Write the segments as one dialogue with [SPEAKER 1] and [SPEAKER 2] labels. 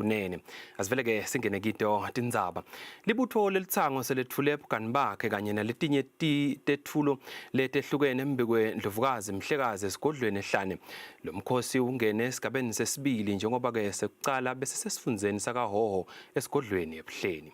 [SPEAKER 1] Kunene. Asivele ke singene kito tindzaba. Libutfo lelitsango seletfule bugani bakhe kanye naletinye tetfulo letehlukene embikwe Ndlovukazi Mhlekazi esigodlweni eHlane. Lo mkhosi ungene esigabeni sesibili njengoba ke sekucala bese sesifundzeni sakaHhohho esigodlweni eBuhleni.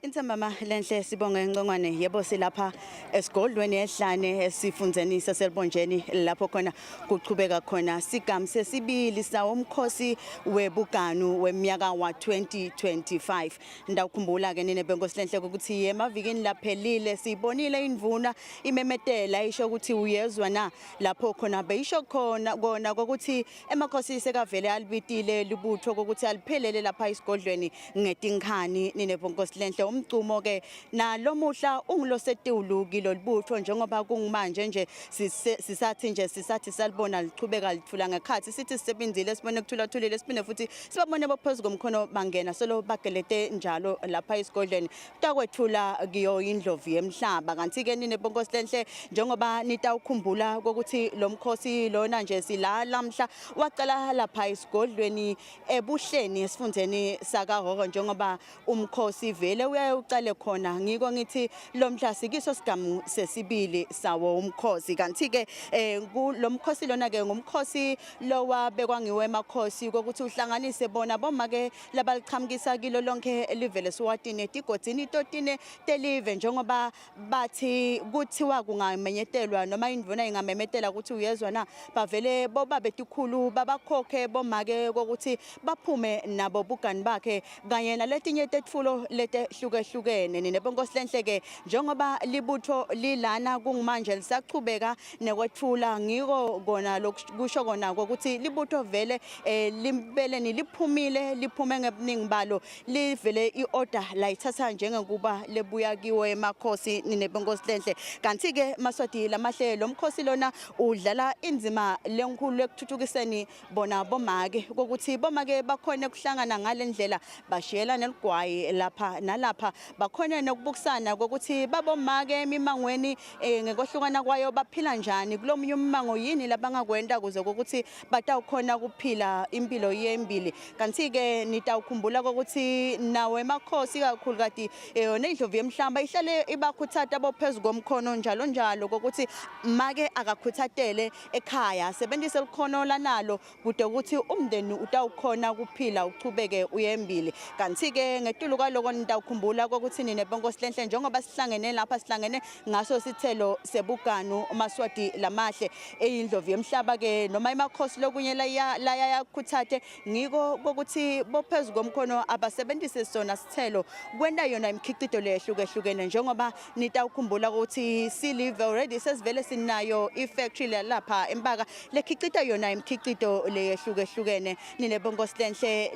[SPEAKER 2] Intsambama lenhle sibonge Ncongwane yebo silapha esigodlweni ehlane esifundzeni saseLubonjeni lapho khona kuchubeka khona sigamu sesibili sawo umkhosi webuganu weminyaka wa-2025 ndawukhumbula ke nine benkosi lenhle ukuthi emavikini laphelile siyibonile indvuna imemetela isho ukuthi uyezwa na lapho khona beyisho khona kona kokuthi Emakhosi sekavele alibitile libutho kokuthi aliphelele lapha esigodlweni ngetinkhani ninebonkosi lenhle umcumo ke nalomuhla ungulosetulu kilo libutho njengoba kungimanje nje sisathi nje sisathi salibona lichubeka lithula ngekhathi sithi sisebenzile sibone kuthula thulile siphinde futhi sibabone bophezu komkhono bangena solo bagelete njalo lapha esigodlweni takwethula kiyo indlovu yemhlaba kanti ke nine bonkosi lenhle njengoba nitawukhumbula kokuthi lo mkhosi lona nje sila lamhla waqala lapha esigodlweni ebuhleni esifundzeni sakaHhohho njengoba umkhosi vele uyaye uqale khona ngiko ngithi lo mhla sikiso sigamu sesibili sawo umkhosi kanti ke eh, lo mkhosi lona ke ngumkhosi lowabekwa ngiwo emakhosi kokuthi uhlanganise bona bomake labaliqhamukisa kilo lonke live leSwatini etigodzini totine telive njengoba bathi kuthiwa kungamenyetelwa noma indvuna ingamemetela ukuthi uyezwa na bavele bobabe tikhulu babakhokhe bomake kokuthi baphume nabo bugani bakhe kanye naletinye tetfulo letehlukehlukene nine bonkosi lenhle ke njengoba libutho lilana kungimanje lisachubeka nekwetfula ngiko kona kusho kona ukuthi libutho vele eh, limbeleni liphumile liphume ngebuningi balo livele i-order layithatha njengokuba lebuya kiwo emakhosi ninebenkosi lenhle kanti-ke maswati lamahle lo mkhosi lona udlala inzima lenkulu ekuthuthukiseni bona bomake kokuthi bomake bakhone kuhlangana ngale ndlela bashiyelane ligwayi lapha nalapha bakhone nokubukisana kokuthi babomake emimangweni eh, ngekwehlukana kwayo baphila njani kulomunye ummango yini labangakwenta kuze kokuthi batawukhona kuphila impilo yembili kanti-ke nitawukhumbula kokuthi nawo emakhosi kakhulu kati eh, yona indlovu yemhlamba ihlale ibakhuthata bophezu komkhono njalo njalo kokuthi make akakhuthatele ekhaya asebenzise likhono lanalo kude ukuthi umndeni utawukhona kuphila uchubeke uye embili kanti-ke ngetulu kwaloko nitawukhumbula kokuthi nine bonkosi lenhle njengoba sihlangene lapha sihlangene ngaso sithelo sebuganu umaswati lamahle eyindlovu yemhlaba-ke noma imakhosi lokunye layayakhuthathe ngiko kokuthi bophezu komkhono abasebenzise sona sithelo kwenta yona imikhicito leyehlukehlukene njengoba Nitawukhumbula ukuthi silive already sesivele sinayo i-factory lapha eMpaka lekhicita yona imikhicito leyehlukehlukene nine bonkosi lenhle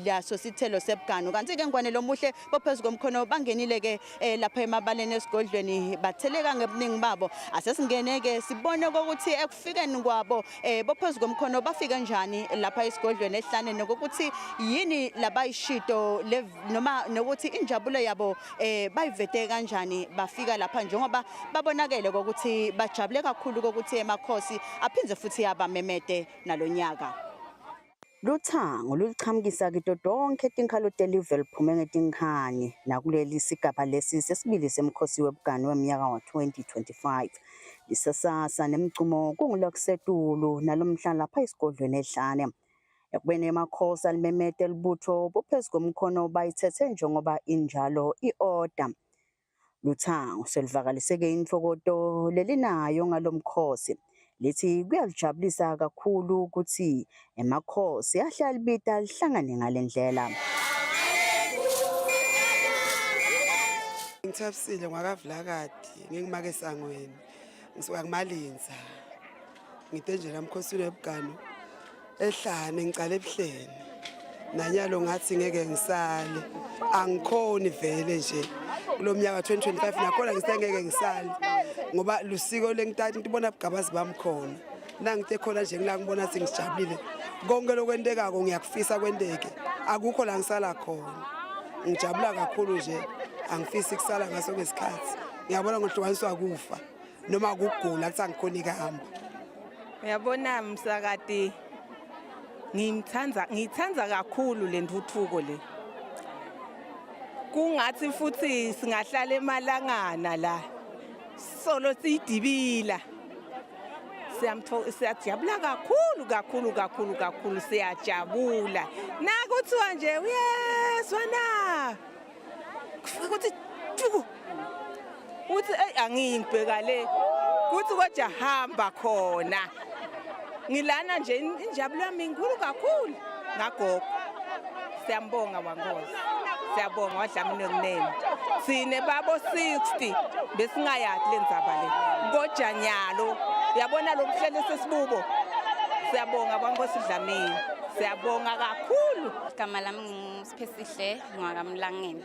[SPEAKER 2] laso sithelo sebuganu kanti-ke ngwane lomuhle bophezu komkhono bangenile-ke eh, lapha emabaleni esigodlweni batheleka ngebuningi babo asesingene-ke sibone kokuthi ekufikeni kwabo eh, bophezu komkhono bafike njani lapha esigodlweni ehlane nokuthi yini labayishito noma nokuthi injabulo yabo eh bayivete kanjani bafika lapha njengoba babonakele ukuthi bajabule kakhulu kokuthi emakhosi aphindze futhi abamemete nalonyaka. Luthango lulichamukisa kito tonkhe tinkhalo telive liphume ngetinkhani nakuleli sigaba lesi sesibili semkhosi webugani wemnyaka wa-2025. Lisasasa nemcumo kungulokusetulu nalomhla lapha esigodlweni eHlane. Ekubeni emakhosi alimemete libutho buphezu komkhono bayithethe njengoba injalo i-oda. Luthango seluvakaliseke intokoto lelinayo ngalo mkhosi. Lithi kuyalijabulisa kakhulu ukuthi emakhosi ahle alibita lihlangane ngale ndlela.
[SPEAKER 3] Ngithabisile ngwakaVulakadi ngingimake esangweni ngisuka kuMalinza. Ngide nje la mkhosini webuganu ehlane ngicala ebuhleni nanyalo ngathi ngeke ngisale angikhoni vele nje kulo mnyaka 2025 nakhona ngisengeke ngisale ngoba lusiko lengithatha ngibona bugabazi bami khona nangithe khona nje ngila ngibona sengijabulile konke lokwentekako ngiyakufisa kwenteke akukho la ngisala khona ngijabula kakhulu nje angifisi kusala ngaso ngesikhathi ngiyabona ngohlukaniswa kufa. Noma kugula kuthi angikhoni kuhamba.
[SPEAKER 4] Uyabona msakati, ngimthanda, ngiyithanda kakhulu le ntuthuko le. Kungathi futhi singahlala emalangana la solo siyidibila. Siyajabula kakhulu kakhulu kakhulu kakhulu, siyajabula. Nakuthiwa nje uyezwa na, kufika ukuthi thuku, uthi eyi angiyi ngibheka le, kuthi kodwa hamba khona. Ngilana nje injabulo yami inkulu kakhulu ngagogo. Siyambonga wankosi, siyabonga waDlamini wekunene. Sine babo 60 besingayadi le ndzaba le, kodwa nyalo uyabona lo buhlelo sesibubo. Siyabonga wankosi Dlamini, siyabonga kakhulu.
[SPEAKER 5] Igama lami nguSiphesihle ngwakamlangeni.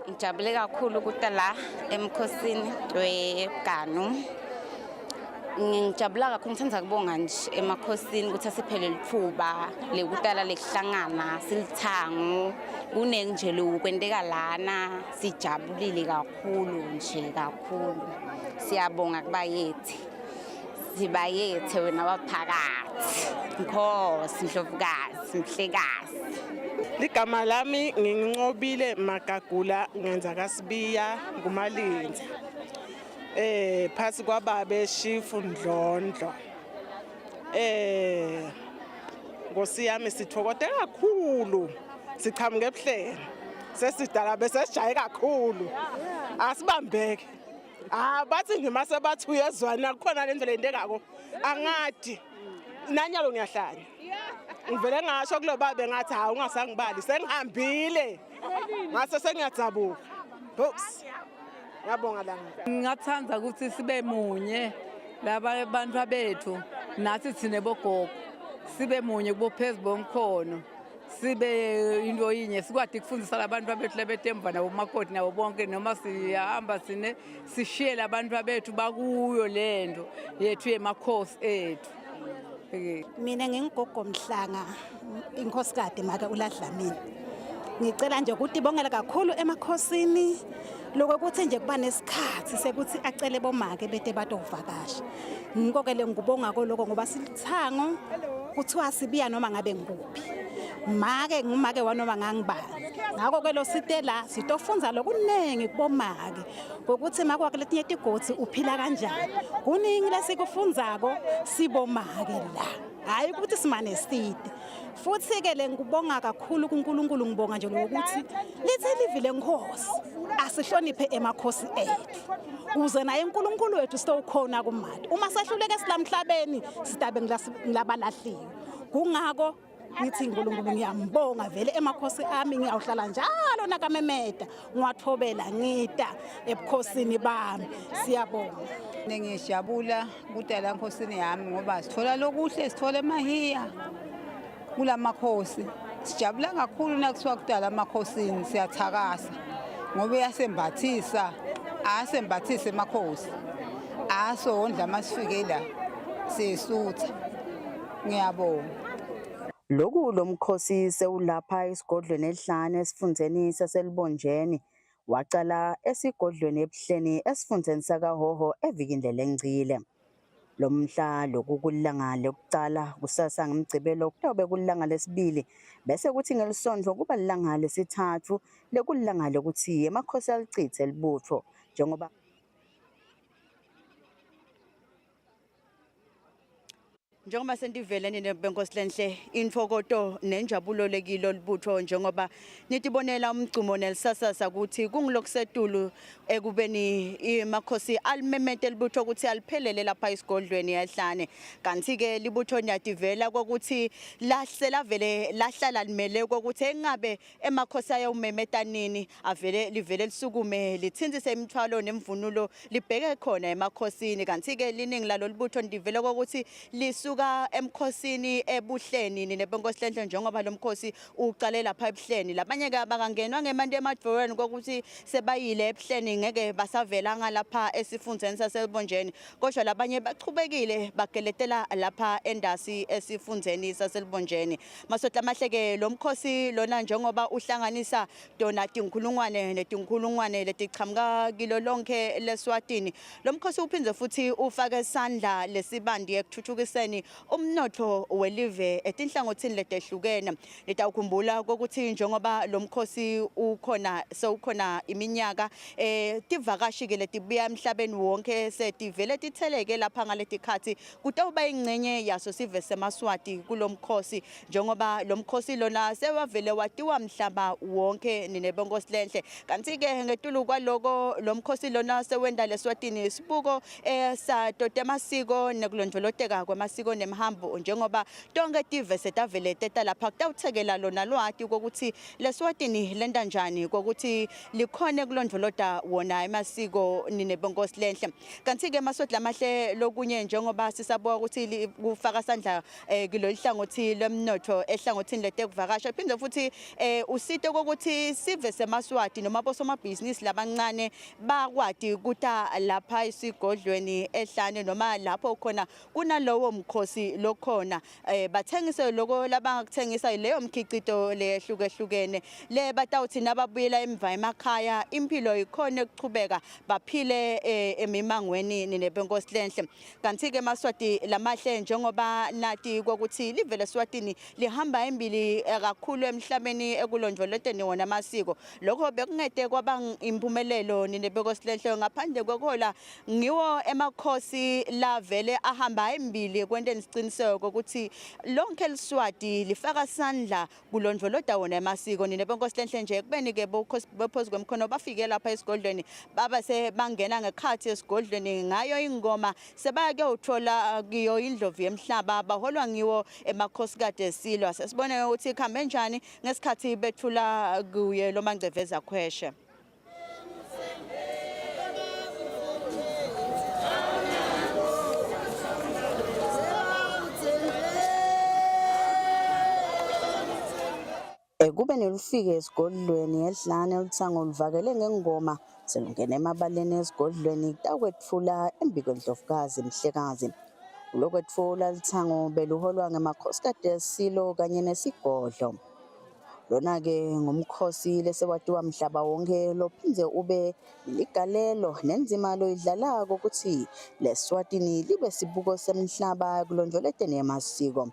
[SPEAKER 5] Ngijabule kakhulu ukuta la emkhosini weGanu. Ngijabula kakhulu, ngithanda kubonga nje emakhosini ukuthi asiphele lithuba lekutala lekuhlangana silithango. Kuningi nje lokwenteka lana, sijabulile kakhulu nje kakhulu. Siyabonga kubayethe. Sibayethe wena waphakathi. Nkosi Ndlovukazi, Mhlekazi.
[SPEAKER 6] Ligama lami nginqobile Magagula, ngenza kaSibiya kuMalinza. Phasi kwababe Shifu Ndlondlo. Nkosi yami sithokote kakhulu. Siqhamuke ebuhleni. Sesidala bese sijaye kakhulu. Asibambeke. Bathi nje mase bathi uyezwana kukhona le ndlela endekako. Angadi. Nanyalo ngiyahlanya. Ngivele ngasho kulo babe ngathi hawu ungasangibali sengihambile. Ngase sengiyadzabuka. Books. Ngiyabonga la.
[SPEAKER 7] Ngingathanda ukuthi sibe munye laba abantu bethu nathi thine bogogo sibe munye kubophezulu bomkhono, sibe into yinye, sikwadi kufundisa labantu bethu lebetemva nabo makoti nabo bonke, noma siyahamba sine sishiye labantu bethu bakuyo lento yethu yemakhosi ethu.
[SPEAKER 8] Mina ngingugogo Mhlanga, inkosikade make uLaDlamini. Ngicela nje ukuthi ibongele kakhulu emakhosini lokuthi nje kuba nesikhathi sekuthi acele bomake bete batovakasha. Ngikokele ngikubonga koloko ngoba silithango kuthiwa sibiya noma ngabe ngikuphi. Make ngumake wanoma ngangibani. Ngakho ke lo site la sitofunza lokuningi kubomake ngokuthi makwakhe letinye tigotsi uphila kanjani. Kuningi lesikufunzako sibomake la. Hayi ukuthi simane side. Futhi ke le ngikubonga kakhulu kuNkulunkulu, ngibonga nje lokuthi lithe livi lenkosi asihloniphe emakhosi ethu. Ukuze naye uNkulunkulu wethu sitowukhona kumali. Uma sehluleke silamhlabeni sitabe ngilabalahliwe. Kungako ngithi uNkulunkulu ngiyambonga vele emakhosi ami, ngiyawuhlala njalo nakamemeda ngiwathobela ngida ebukhosini bami. Siyabonga.
[SPEAKER 9] Ngiyajabula kudala enkosini yami ngoba sithola lokuhle, sithola emahiya kulamakhosi. Sijabula kakhulu nakuthiwa kudala amakhosini, siyathakasa ngoba uyasembathisa, asembathise emakhosi, asondla masifike la siyesutha. Ngiyabonga.
[SPEAKER 2] Lokhu lo mkhosi sewulapha esigodlweni eHlane esifundzeni saseLubonjeni, wacala esigodlweni eBuhleni esifundzeni sakaHhohho evikini lengcile. Lo mhla loku kulanga lokucala, kusasa ngomgcibelo kutawube kulanga lesibili, bese kuthi ngelisonto kuba lilanga lesithathu lekulanga lokuthi emakhosi alicithe libutho njengoba Njengoba sentivele nine benkosi lenhle, intfokoto nenjabulo lekilo libutho njengoba nitibonela umgcumo nelisasasa ukuthi kungulokusetulu ekubeni imakhosi alimemente libutho ukuthi aliphelele lapha esigodlweni eHlane. Kanti-ke libutho niyativela kokuthi laselavele lahlala limele kokuthi engabe emakhosi ayawumemeta nini, avele livele lisukume lithintsise imithwalo nemvunulo libheke khona emakhosini. Kanti-ke liningi lalo libutho nivele kokuthi lisuka basuka emkhosini ebuhleni nine benkosi lenhle njengoba lo mkhosi uqale lapha ebuhleni. Labanye ke abakangenwa ngemanti emadvoweni kokuthi sebayile ebuhleni ngeke basavela ngalapha esifundzeni saseLubonjeni. Kodwa labanye bachubekile bageletela lapha endasi esifundzeni saseLubonjeni. Masotla amahle-ke lo mkhosi lona njengoba uhlanganisa tona tinkhulungwane netinkhulungwane letichamuka kilo lonke leSwatini. Lo mkhosi uphindze futhi ufake sandla lesibandi ekuthuthukiseni umnotfo welive etinhlangothini letehlukene. Nitawukhumbula kokuthi njengoba lo mkhosi ukhona sewukhona iminyaka eh tivakashi ke letibuya emhlabeni wonke setivele titheleke lapha ngaletikhathi kutawuba ingcenye yaso sive semaSwati kulomkhosi njengoba lo mkhosi lona sewavele watiwa mhlaba wonke nine benkosi lenhle kanti-ke ngetulu kwaloko lo mkhosi lona sewenta leSwatini sibuko eh, sato temasiko nekulondvoloteka kwemasiko nemihambo njengoba tonke tive setavele teta lapha kutawuthekela lona lwati kokuthi leSwatini lenta njani kokuthi likhone kulondvolota wona emasiko nine benkosi lenhle kanti-ke emaswati lamahle lokunye njengoba sisabuka ukuthi kufaka sandla eh kulolu hlangothi lwemnotfo ehlangothini letekuvakasha phinde futhi eh usite kokuthi sive semaswati noma bosomabhizinisi labancane bakwati kuta lapha esigodlweni ehlane noma lapho khona kunalowo mkhosi lokhona eh bathengise loko labangakuthengisa leyo mkhicito lehlukehlukene le batawuthi nababuyela emva emakhaya impilo ikhona ekuchubeka baphile eh, emimangweni nebenkosi lenhle Kanti-ke emaSwati lamahle njengoba nati kokuthi live leSwatini lihamba embili eh, kakhulu emhlabeni ekulondvoloteni wona amasiko. Lokho bekungete kwaba impumelelo nine bekosilenhle ngaphandle kwekuhola ngiwo emakhosi lavele ahamba embili ekwenteni siciniseko ukuthi lonke liSwati lifaka sandla kulondvolota wona emasiko nina benkosi lenhle nje ekubeni-ke bophozi kwemkhono bafike lapha esigodlweni baba sebangena ngekhathi esigodlweni ngayo ingoma sebaya kuyowuthola kiyo indlovu yemhlaba baholwa ngiwo emakhosikade esilwa sesibone ukuthi kuhambe njani ngesikhathi bethula kuye lo mangceveza khweshe Kube nelufike esigodlweni edlane olutsango oluvakele ngengoma selungena emabaleni esigodlweni kutakwetfula embikwendlovukazi Mhlekazi. Kulokwetfula litsango beluholwa ngemakhosikati esilo kanye nesigodlo. Lona-ke ngumkhosi lesewatiwa mhlaba wonke lophindze ube ligalelo nendzima loyidlalako kutsi leSwatini libe sibuko semhlaba ekulondvoloteni emasiko.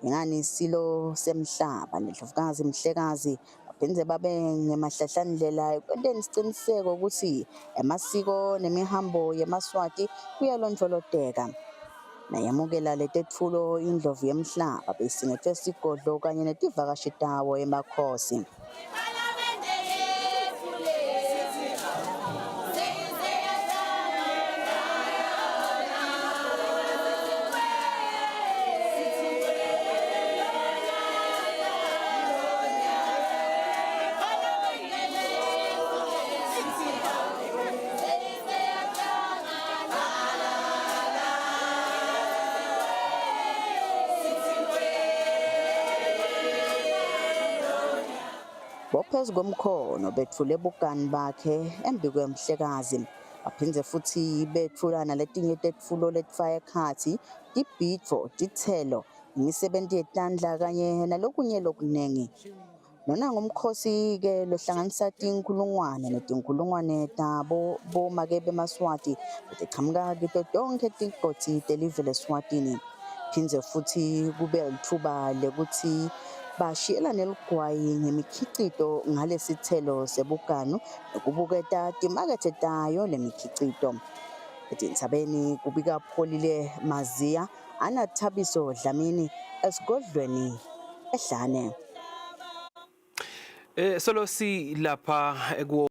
[SPEAKER 2] Ingani isilo semhlaba neNdlovukazi Mhlekazi baphindze babe ngemahlahlandlela ekwenteni siciniseko kutsi emasiko nemihambo yemaSwati kuyalondvoloteka. Nayemukela letetfulo indlovu yemhlaba beyisingetfwe sigodlo kanye netivakashi tawo emakhosi. Bophezu komkhono betfule bugani bakhe embikwemhlekazi. Baphindze futsi betfula naletinye tetfulo letifaka ekhatsi tibhidvo, titselo, imisebenti yetandla kanye nalokunye lokunengi. Lona ngumkhosi-ke lohlanganisa tinkhulungwane netinkhulungwane tabo bomake bemaSwati letichamuka kito tonkhe tigodzi telive leSwatini. Phindze futsi kube litfuba lekutsi bashiyelane ligwayi ngemikhicito ngalesitselo sebuganu nekubuketa timakethe tayo lemikhicito. Etintsabeni kubika Pholile Maziya, Anna Thabiso Dlamini esigodlweni eHlane.
[SPEAKER 1] Eh solo silapha kuwo.